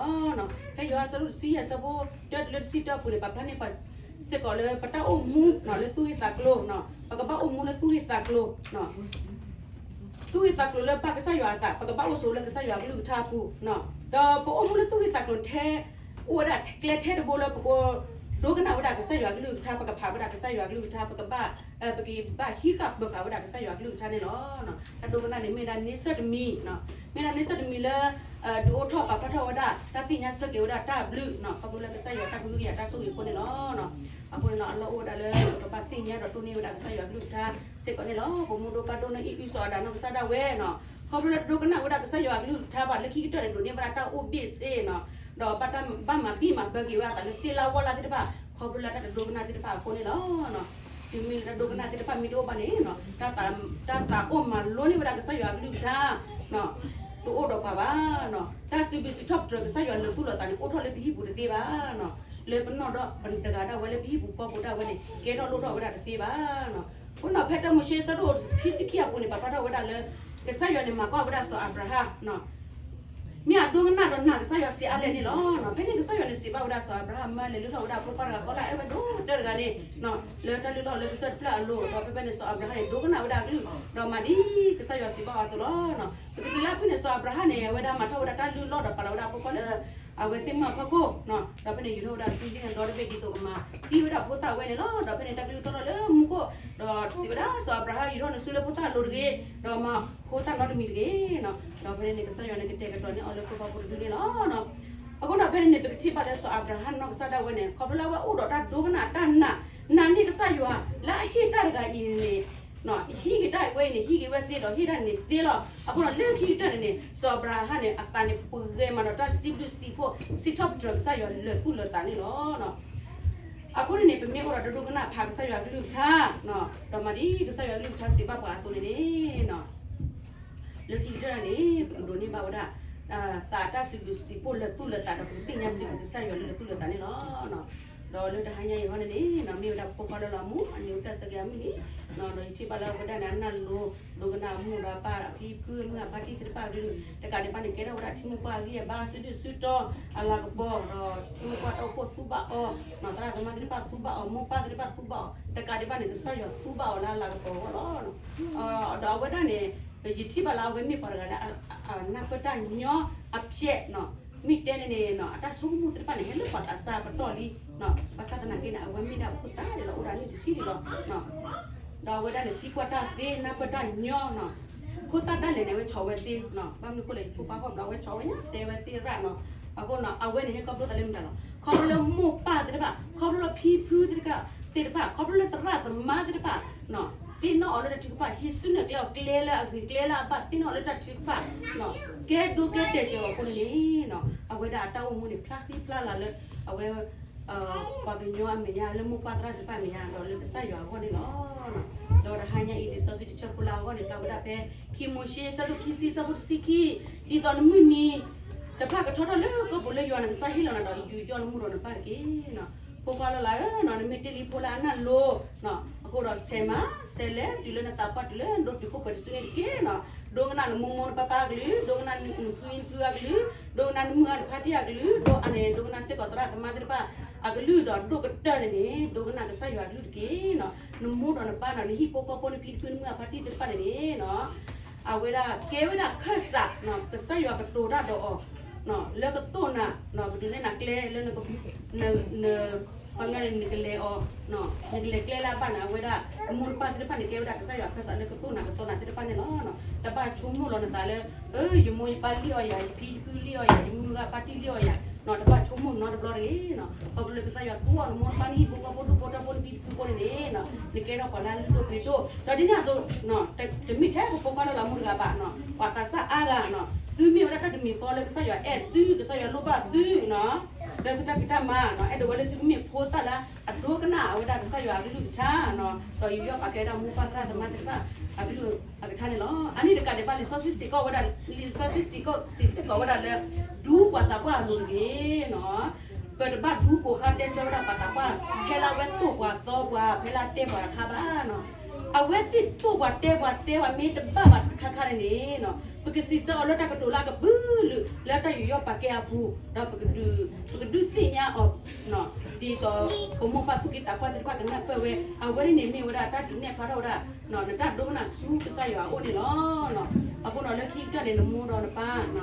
ဖဲယိၤဟၣ်အဆၢဒိၣ်တဆံယဲၢ်အဆၢဖိတၢတုၤလၢတဆံတၢအပူၤန့ၣ် ပာ်ဖျါန့ၢ်ပှၤစ့ၢ်ကီးလၢပတၢ်အိၣ်မူနီၤ လၢသူၣ်ဂ့ၢ်သးကျိၤနီၤ, ပကဘၣ်အိၣ်မူလၢသူၣ်ဂ့ၢ်သးကျိၤ သူၣ်ဂ့ၢ်သးကျိၤလၢဘၣ်ကစၢ်ယွၤအသး, ပကဘၣ်အိၣ်ဆိးလၢကစၢ်ယွၤအကလုၢ်ကထါအပူၤ, ဒီးပအိၣ်မူလၢသူၣ်ဂ့ၢ်သးကျိၤထဲ အိၣ်ဝဲဒၣ်ကျဲထဲတဘိလၢပကဒိကနၣ်ဝဲဒၣ်ကစၢ်ယွၤအကလုၢ်ကထါ, ပကဖးဝဲဒၣ်ကစၢ်ယွၤအကလုၢ်ကထါ, ပကဘၣ်, ပကဘၣ်ဟံးဃာ်ပၢၤဃာ်ဝဲဒၣ်ကစၢ်ယွၤအကလုၢ်ကထါန့ၣ်လီၤ. တၢ်ဒိကနၣ်န့ၣ်မ့ၢ်ဒၣ်န့ဆၢၣ်တမံၤ, မ့ၢ်ဒၣ်န့ဆၢၣ်တမံၤလၢ ဒုးအိၣ်ထီၣ်ပာ်ဖျါထီၣ်ဝဲဒၣ် တၢ်သ့ၣ်ညါဆၢက့ၤဝဲဒၣ်တၢ်ဘျုး, ခီဖျိလၢကစၢ်ယွၤတၢ်ကဟုကယာ်တၢ်ဆိၣ်ဂ့ၤအဃိန့ၣ်လီၤ. အဃိန့ၣ်လီၤ အလီၢ်အိၣ်ဝဲဒၣ်လၢပကဘၣ်သ့ၣ်ညါဒီးတိၢ်န့ၢ်ဝဲဒၣ်ကစၢ်ယွၤအကလုၢ်ကထါစ့ၢ်ကီးန့ၣ်လီၤ. ပမိၢ်ဒိၣ်ပၢ်ဒိၣ်န့ၣ်အံၤ အုၣ်စီၤအၤဒၣ်နီၢ်ကစၢ်ဒၣ်ဝဲနီၤ, ခီဖျိလၢတဒိကနၣ်ဝဲဒၣ်ကစၢ်ယွၤအကလုၢ်ကထါဘၣ် လၢခံကတၢၢ်န့ၣ် ဒိးန့ၢ်ဝဲဒၣ်တၢ်အိၣ်ဘ့ၣ်ဆ့နီၤ, ဒီးဘၣ်မၤဘံၣ်မၤဘၢက့ၤဝဲအသးလၢသ့ၣ်လၢဝၣ်လၢ်သ့ၣ်တဖၣ် ခီဖျိလၢတၢ်တဒိကနၣ်သ့ၣ်တဖၣ်အဃိန့ၣ်လီၤ. တုၤမ့ၢ်လၢတၢ်ဒိကနၣ်သ့ၣ်တဖၣ်မ့ၢ်တအိၣ်ဘၣ်န့ၣ် တၢ်သးအိၣ်မၤလိန့ၢ်ဝဲဒၣ်ကစၢ်ယွၤအကလုၢ်ကထါ တအိၣ်ဒီးပှၤဘၣ်. တၢ်စံးဘျုးစံးထီၣ်ပတြၢၤကစၢ်ယွၤလၢသူၣ်လၢသးန့ၣ် အိၣ်ထီၣ်လၢပဟံၣ်ပူၤတသ့ဘၣ်. လၢပနီၢ်ဒီးပတဂၤဒၣ်ဝဲလၢပဟံၣ်ပူၤဃီပူၤဒၣ်ဝဲန့ၣ် ကဲထီၣ်လိၣ်ထီၣ်ဝဲဒၣ်တသ့ဘၣ်. အဃိန့ၣ် ဖဲတၢမိၤၡ့အဆၢဒိၣ်ခံဆံခံအပူၤန့ၣ် ပာ်ဖျါထီၣ်ဝဲဒၣ်လၢ ကစၢ်ယွၤန့ၣ် မၤကွၢ်ဝဲဒၣ်စီၤအၤဘြၤဟၣ် မ့ၢ်အဒိကနၣ်ဒီးနာ်ကစၢ်ယွၤဆံးအါလဲၣ်န့ၣ်လီၤ. ဖဲန့ၣ်ကစၢ်ယွၤန့ၣ်စံးဘၣ်ဝဲဒၣ်စီၤအၤဘြၤဟၣ် မၢလဲၤလုၢ်ထီၣ်ဝဲဒၣ်ဖိခွါတဂၤဃီလၢအအဲၣ်ဝဲဒိၣ်ကတၢၢ်တဂၤန့ၣ် လၢတၢ်လုၢ်ထီၣ်လၢကစၢၢ်တဖျၢၣ်အလိၤ ဒီးဖဲဖဲန့ၣ်စီၤအၤဘြၤဟၣ်န့ၣ် ဒိကနၣ်ဝဲဒၣ်အကလုၢ် ဒီးမၤဒ်ကစၢ်ယွၤစံးဘၣ်အီၤအသိးလီၤ. ပကစံးလၢအဖုၣ်န့ၣ် စီၤအၤဘြၤဟၣ်န့ၣ် အဝဲဒၣ်မၤထီၣ်ဝဲဒၣ်တၢ်လုၢ်လီၢ်ဒီးပာ်လီၤဝဲဒၣ်ဖိခွါလၢ အဝဲသ့ၣ်မုၣ်အဖီခိၣ် ဒီးဖဲန့ၣ်ယူၤထီၣ်ဝဲဒၣ်စုန့ၣ်ဒီတဘ့ၣ်ဒ်သိးကမၤသံဝဲဒၣ်ဖိသၣ်ဝဲန့ၣ်လီၤ. ဒီးဖဲန့ၣ်တၢ်ကလုၢ်တီထီၣ်လၢမူခိၣ် ဒီးစံးဝဲဒၣ်စီၤအၤဘြၤဟၣ်ယူၤထီၣ်နစုလၢဖိသၣ်အလိၤတဂ့ၤ, ဒီးမၤဖိသၣ်နီတမံၤတဂ့ၤ. ဒီးဖဲန့ၣ်န့ၣ် ကစၢ်ယွၤန့ၣ်ကတဲာ်ကတီၤန့ၢ်အီၤလၢဖိခွါဖိတဒုန့ၣ်လီၤ. အဃိဒီးဖဲန့ၣ်န့ၣ် ပကထံၣ်ဘၣ်လၢစီၤအၤဘြၤဟၣ်နီၢ်ကစၢ်ဒၣ်ဝဲန့ၣ် ခီဖျိလၢအဝဲအိၣ်ဒီးတၢ်ဒိကနၣ်တၢ်နာ် နာ်န့ၢ်ကစၢ်ယွၤ လၢအဟ့ၣ်တၢ်တဂၤအံၤန့ၣ် ဟံးက့ၤတၢ်ဝဲအံၤန့ၣ် ဟံးက့ၤဝဲသ့ဒီးဟ့ၣ်တၢ်န့ၣ်သ့လီၤ. အဃိဒီးလၢခံကတၢၢ်န့ၣ်န့ၣ် စီၤအၤဘြၤဟၣ်န့ၣ် အသးန့ၣ်ပှဲၤမးဒီးတၢ်စံးဘျုးစံးဖှိၣ် စံးထီၣ်ပတြၢၤကစၢ်ယွၤလၢာ်သူၣ်လၢာ်သးန့ၣ်လီၤ. အဃိန့ၣ်န့ၣ် ပမ့ၢ်အိၣ်ဒီးတဒိကနၣ်ဖးကစၢ်ယွၤကလုၢ်ကထါ ဒီးမၤဒ်ကစၢ်ယွၤကလုၢ်ကထါစံးဘၣ်ပှၤအသိးန့ၣ်န့ၣ် လၢခံကတၢၢ်န့ၣ် ပကဒိးန့ၢ်ဘၣ်ဝဲဒၣ် သးတၢ်စံးဘျုးစံးဖှိၣ်လၢာ်သူၣ်လၢာ်သး ဒီးပကသ့ၣ်ညါစံးဘျုးကစၢ်ယွၤလၢာ်သူၣ်လၢာ်သးန့ၣ်လီၤ. ဒီးလၢတဟါညါအံၤဟီန့ၣ်န့ၣ် မ့ၢ်ဝဲဒၣ်ဖိခွါလၢလီၤမူ အနံၤအိၣ်ဖျဲၣ်ဆၢက့ၤအမုၢ်နံၤ ဒီးယထံၣ်ဘၣ်လၢဝဲဒၣ်န့ၣ် အနၢ်လိၤ ဒိကနၣ်အမူဒီးပၢ်အဖံဖုအမုၢ်အဖါတံၢ်သ့ၣ်တဖၣ်အကလုၢ် တကးဒံးဘၣ်န့ၣ် ကဲထီၣ်ဝဲဒၣ်ထံမိၢ်ပှၢ်အဂံၢ်အဘါ စုဒုၣ်စုတီၤ အလၤကပီၤ ဒီးထံမိၢ်ပှၢ်တၢ်အိၣ်ဖှိၣ်သူဘၣ်အီၤ သရၣ်သမါသ့ၣ်တဖၣ်သူဘၣ်အီၤ မိၢ်ပၢ်သ့ၣ်တဖၣ်သူဘၣ်အီၤ တကးဒံးဘၣ်န့ၣ် ကစၢ်ယွၤသူဘၣ်အီၤလၢအလၤကပီၤအဂီၢ်လီၤ. ဒီးအဝဲဒၣ်န့ၣ် ယထံၣ်ဘၣ်လၢအဝဲမ့ၢ်ပှၤတဂၤလၢ အနၢ်ပၢၢ်တၢ်ညီအဖျဲး မ့ၢ်တဲန့ၣ်န့ၣ် အတၢ်ဆိကမိၣ်သ့ၣ်တဖၣ်န့ၣ် ဟဲလၢပှၤသးစၢ်ပတီၢ်လံ. ဘၣ်ဆၣ်သနာ်က့န့ၣ် အဝဲမ့ၢ်ဒၣ်ဖိသၣ်ဒ်လီၤ အိၣ်ဒၣ်နံၣ်တဆံဒံးလီၤ. ဒီးအဝဲဒၣ်န့ၣ် သံကွၢ်တၢ်သ့ နၢ်ပၢၢ်တၢ်ညီ ဖိသၣ်ဒၣ်လဲာ်န့ၣ် အဝဲဆီၣ်ဝဲသ့ ဘၣ်မနုၤအဃိလဲၣ် ယဖိခွါခီၣ်ဘျီ အဝဲဆီၣ်ဝဲညါ တဲဝဲသ့ရၣ်နီၤ. အဃိန့ၣ် အဝဲန့ၣ် ဟဲခီဖျိသးလၢမတၤလီၤ. ခီဖျိလၢမိၢ်ပၢ်သ့ၣ်တဖၣ် ခီဖျိလၢဖံဖုသ့ၣ်တဖၣ် ခီဖျိလၢသရၣ်သမါသ့ၣ်တဖၣ် သ့ၣ်နီၣ်အီၤလၢတၢ်ထုကဖၣ် ဟံးစုနဲၣ်ကျဲအီၤ ကျဲလၢအဂ့ၤ ကျဲလၢအဘၣ် သ့ၣ်နီၣ်အီၤလၢတၢ်ထုကဖၣ် ကဲဒိကဲတဲာ်စၢၤအီၤအဃိန့ၣ်န့ၣ် အဝဲဒၣ်အတၢ်အိၣ်မူန့ၣ် ဖျါဃံဖျါလၤလၢ အဝဲ ပှၤကညီအမဲာ်ညါ လၢမိၢ်ပၢ်သရၣ်သ့ၣ်တဖၣ်အမဲာ်ညါ ဒီးလၢကစၢ်ယွၤအဂီၢ်န့ၣ်လီၤ. ဒီးတဟါညါအံၤ လံာ်စီဆှံတဆၢဖိလၢအဂီၢ်န့ၣ် ပျၢ်ဝဲဒၣ်ဖဲ ခံမိၤၡ့ အဆၢဒိၣ်ခံဆံ အဆၢဖိတဆံခံ ဒ်သိးနမုၢ်နံၤတဖၣ်ကထီထီၣ်လၢကီၢ်ပူၤလၢယွၤနကစၢ်ဟ့ၣ်လီၤနၤဒီး ယူးယီၣ်နမိၢ်ဒီးနပၢ်တက့ၢ်. ဖိခွါလၢ်လၢ်ဧၢ, နမ့ၢ်တ့ၢ်လံဖိလၢအနၢ်လိၤ အဃိဒီးဆဲးမၤ ဆဲးလဲၤ တုၤလၢနသးပှၢ် တုၤလၢနဒိၣ်တုာ်ခိၣ်ပှဲၤတစုန့ၣ်တက့ၢ်. ဒိကနၣ်နမိၢ်မိၢ်နပၢ်ပၢ်အကလုၢ်, ဒိကနၣ်နဖံနဖုအကလုၢ်, ဒိကနၣ်နမုၢ်ဂၤနဖါတံၢ်အကလုၢ်, ဒိကနၣ် ဒိကနၣ်စ့ၢ်ကီးသရၣ်သမါသ့ၣ်တဖၣ်အကလုၢ်ဒီး ဒိၣ်ကတၢၢ်န့ၣ်န့ၣ် ဒိကနၣ်ကစၢ်ယွၤအကလုၢ်တက့ၢ်. နမိၢ်ဒီးနပၢ်နီၤ နဟံၣ်ဖိဃီဖိ နဖံနဖု နမုၢ်ဂၤဖါတံၢ်သ့ၣ်တဖၣ်န့ၣ်န့ၣ် အဝဲဒၣ်ကဲဝဲဒၣ်ခၢၣ်စး ကစၢ်ယွၤကတိၤတၢ်ဒီးအီၤ လၢကသိၣ်နၤ ကဒုးနဲၣ်နၤကျဲလၢ နကလဲၤအီၤ နကလဲၤကျဲလၢအဘၣ်န့ၣ် အဝဲဒၣ် နမိၢ်နပၢ်သ့ၣ်တဖၣ်န့ၣ် ကဲဝဲဒၣ်ကစၢ်ယွၤခၢၣ်စးလၢကသိၣ်နၤကသိၣ်နၤသ့ၣ်တဖၣ်န့ၣ်လီၤ. တဘၣ်ဆိကမိၣ်လီၤနသးလၢ ယမိၢ်ယပၢ်လံၣ်အီၤယၤ ယဖံယဖုလံၣ်အီၤယၤ ယမုၢ်ဂၤဖါတံၢ်လံၣ်အီၤယၤ တဘၣ်ဆိကမိၣ်နီတဘျီတဂ့ၤနီၤ. ခီဖျိလၢကစၢ်ယွၤသူအီၤနမိၢ်တဖၣ်န့ၣ် ဟံၣ်ဖိဃီဖိဒူၣ်ဖိထၢဖိန့ၣ် ဖံဖုဖိန့ၣ်န့ၣ်နီၤ, နကဲထီၣ်ပှၤလၢအလုၢ်ဒိၣ်ပှ့ၤဒိၣ်, ဒီးဒ်န့ၣ်အသိး တမ့ၢ်ထဲပဖိခွါလၢလၤမူတဂၤဘၣ်နီၤ, ပှၤသးစၢ်အါဂၤနီၤ, သုမ့ၢ်ဝဲဒၣ်တၢ်တမံၤဃီလၢကစၢ်ယွၤအဲၣ်သု, ကစၢ်ယွၤလိၣ်ဘၣ်သုနီၤ, လၢသုတၢ်ဖံးတၢ်မၤနီၤ, အဲၣ်ဒိးဝဲလၢသုကမ့ၢ်ဖိသၣ်လၢအဒိကနၣ်ဝဲဒၣ်ကစၢ်ယွၤအကလုၢ်ကထါနီၤ, ဒီးယူးယီၣ်ပာ်ကဲဒၣ်မိၢ်ပၢ်သရၣ်သမါသ့ၣ်တဖၣ်အကလုၢ်အကထါန့ၣ်လီၤ. အါန့ၣ်တကးဒံးဘၣ် လံာ်စီဆှံစ့ၢ်ကီးဝဲဒၣ်, လံာ်စီဆှံစ့ၢ်ကီးစံးစ့ၢ်ကီးဝဲဒၣ်လၢ ဒူပှၤသးပှၢ်အလိၤတဂ့ၤနီၤ. ပတဘၣ်ဒူကိးဃါတဲဆၢဝဲဒၣ်ပှၤသးပှၢ် ဖဲလၢအဝဲသိၣ်ပှၤသီပှၤ ဖဲလၢအတဲပှၤတခါဘၣ်နီၤ. အဝဲသ့ၣ်သိၣ်ပှၤတဲပှၤတဲပှၤ မ့ၢ်တဘၣ်ဘၣ်တခါခါန့ၣ်န့ၣ်နီၤ, ပကစံးဆၢအီၤလၢတၢ်ကတိၤလၢအကပုာ်လုာ် လၢတၢ်ယူးယီၣ်ပာ်ကဲအပူၤ, ဒီးပကဒုးသ့ၣ်ညါအီၤ ဒ်သိး ပမိၢ်ပၢ်သူၣ်က့သးပှၢ်သ့ၣ်တဖၣ်ကနၢ်ပၢၢ်ဝဲ, အဝဲန့ၣ်န့ၣ်မ့ၢ်ဝဲဒၣ်တၢ်ဒုးနဲၣ်ဖျါထီၣ်ဝဲဒၣ် နတၢ်ဒိကနၣ်ဆူကစၢ်ယွၤအအိၣ်န့ၣ်လီၤ. အဃိဒီးလၢခံကတၢၢ်န့ၣ် နမိၢ်ဒီးနပၢ်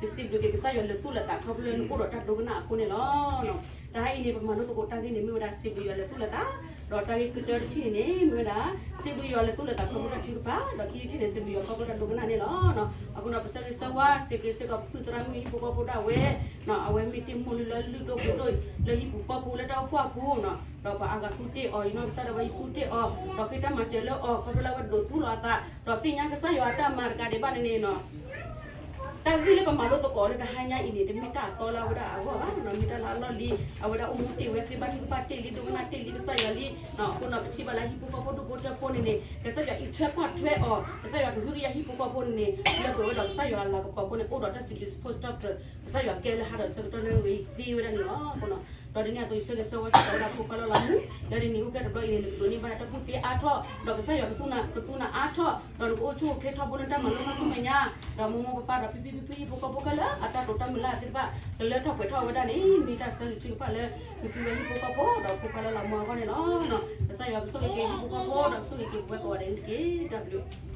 ကစံးဘျုးက့ၤကစၢ်ယွၤလဲၤသူၣ်လဲၤသးခီဖျိလၢနအိၣ်ဒီးတၢ်ဒိကနၣ်အဃိန့ၣ်လီၤ. တဟါအံၤန့ၣ် ပမၤလိသကိးတၢ်ဂ့ၢ်န့ၣ် မ့ၢ်ဝဲဒၣ်စံးဘျုးယွၤလဲၤသူၣ်လဲၤသး, ဒီးတၢ်ဂ့ၢ်ကတၢၢ်တထံၣ်န့ၣ်န့ၣ် မ့ၢ်ဝဲဒၣ် စံးဘျုးယွၤလဲၤသူၣ်လဲၤသးခီဖျိတၢ်ထုကဖၣ်, ဒီးခံထံၣ်န့ၣ် စံးဘျုးယွၤခီဖျိတၢ်ဒိကနၣ်န့ၣ်လီၤ. အဃိဒီးပဆၢဂ့ၤဆၢဝါစ့ၢ်ကီး စ့ၢ်ကီးပဖုသရၣ်မုၣ်ဟံၣ်ဖိဃီဖိဒၣ်ဝဲ အဝဲမ့ၢ်တ့ၢ်မိၢ်လုၢ်လၢလုၢ်ဒိၣ်ပှ့ၤဒိၣ် လၢဟံၣ်ပူၤဃီပူၤလၢတၢ်အိၣ်ဖှိၣ်အပူၤနီၤ, ဒီးပှၤအါဂၤသူတ့ၢ်အီၤ ယနီၢ်ကစၢ်ဒၣ်ဝဲယသူတ့ၢ်အီၤ, ဒီးဃ့တၢ်မၤစၢၤလၢအီၤ ခီဖျိလၢအဝဲဒိးသူလီၤအသး ဒီးသ့ၣ်ညါကစၢ်ယွၤအတၢ်မၤတကးဒံးဘၣ်န့ၣ်န့ၣ်နီၤ တၢ်ဂ့ၢ်လၢပမၤလိသကိးလၢတဟါညါအံၤန့ၣ် တမ့ၢ်တၢ်အသီလၢအဝဲဒၣ်အဂီၢ်ဘၣ်နီၤ, မ့ၢ်တၢ်လၢအလီၢ်လံၤ အဝဲဒၣ်အိၣ်မူတ့ၢ်ဝဲ ဃ့ဘါထုကဖၣ်တ့ၢ်လံ ဒိကနၣ်တ့ၢ်လံကစၢ်ယွၤလံ, အဃိဒီးပထံၣ်ဘၣ်လၢဟံၣ်ဖိဃီဖိဒူၣ်ဖိထၢဖိန့ၣ်န့ၣ် ကစၢ်ယွၤအံးထွဲကွၢ်ထွဲအီၤ, ကစၢ်ယွၤကဟုကယာ်ဟံၣ်ဖိဃီဖိန့ၣ်န့ၣ် လၢပှဲၤဝဲဒီးကစၢ်ယွၤအလၤကပီၤအဃိန့ၣ် အိၣ်ဒီးတၢ်စံးဘျုးစံးဖှိၣ်စံးထီၣ်ပတြၢၤ ကစၢ်ယွၤကဲလၢဟါဒီးဆၢကတီၢ်လၢအဂ့ၤသ့ဝဲဒၣ်န့ၣ်လီၤ. ဒီးဒ်န့ၣ်အသိး ယဆၢဂ့ၤဆၢဝါစ့ၢ်ကီးဝဲဒၣ်ဖိခွါလၢလၤမူ လၢတနံၤအံၤအိၣ်ဖျဲၣ်တဘျီအံၤန့ၣ် နကဒိးန့ၢ်ဘၣ်တၢ်ကူၣ်သ့အါထီၣ် ဒီးကစၢ်ယွၤကသူနၤအါထီၣ် ဒီးနကအိၣ်ဆူၣ်အိၣ်ချ့ထီဘိလၢတၢ်မၤလိမၤဆူမဲာ်ညါ, ဒီးမိၢ်မိၢ်ပၢ်ပၢ်ဒီးဖံဖံဖံဖုဟံၣ်ဖိဃီဖိခဲလၢာ် အတၢ်တိာ်တၢ်မုၢ်လၢ်သ့ၣ်တဖၣ် ကလၢထီၣ်ပှဲၤထီၣ်ဝဲဒၣ်န့ၣ် မ့ၢ်တၢ်ဆၢဂ့ၤထုကဖၣ်လၢ နသုဝဲဟံၣ်ဖိဃီဖိ ဒီးဖိခွါလၢလၤမူအဂီၢ်န့ၣ်လီၤ. ကစၢ်ယွၤကဆိၣ်ဂ့ၤက့ၤဟံၣ်ဖိဃီဖိ ဒီးကဆိၣ်ဂ့ၤက့ၤပဝဲကိးဂၤဒဲးန့ၣ်တက့ၢ်. တၢ်ဘျုး